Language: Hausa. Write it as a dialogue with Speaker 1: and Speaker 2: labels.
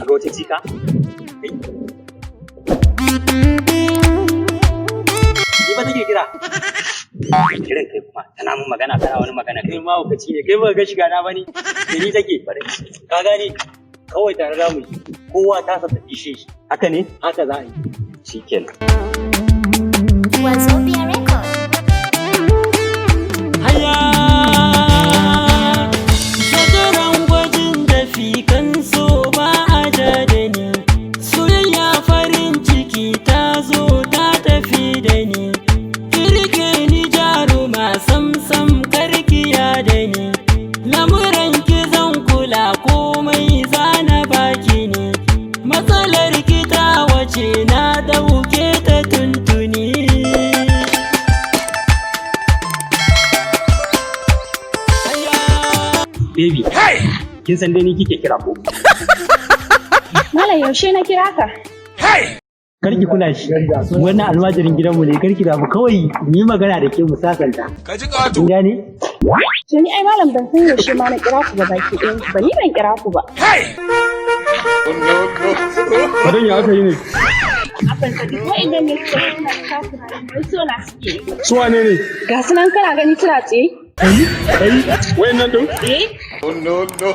Speaker 1: Kaga wata jika? Kai. Ni ba take kira. Kiran kai kuma tana mun magana, kana wani magana. Kai ma hukaci ne, kai ba ga shiga na bane. Da ni take. Bari. Ka gane? Kawai tare za mu yi. Kowa ta sa ta ishe shi. Haka ne? Haka za a yi. Shikenan.
Speaker 2: Wazobia Record.
Speaker 3: Haya, zakaran gwajin dafi kan so ba a ja da ni. Soyayya farin ciki ta zo ta tafi da ni. Kirke ni jaruma, sam-sam karkiya da ni. Lamuran ki zan kula, komai zana baki ni. Matsalar ki ta wace na dauke ta tuntuni.
Speaker 1: Baby. Kin san dai ni kike kira ko?
Speaker 4: Malam, yaushe na kira ka?
Speaker 1: Karki kula shi. Wannan almajirin gidanmu ne, karki damu, kawai mu yi magana da ke mu sasanta.
Speaker 5: Ka ji ƙato.
Speaker 1: Kin gane?
Speaker 4: To ni ai malam ban san yaushe ma na kira ku ba baki ɗayan ku ba, ni ban kira ku ba.
Speaker 6: Madan, ya aka yi ne?
Speaker 4: Abban Sadiq, wa'annan ne suka suna takura ni, wai so na suke.
Speaker 6: Su wane ne?
Speaker 4: Ga su nan kana gani suna tsaye.
Speaker 6: Kai, wayannan din?
Speaker 4: Eh?
Speaker 5: No, no.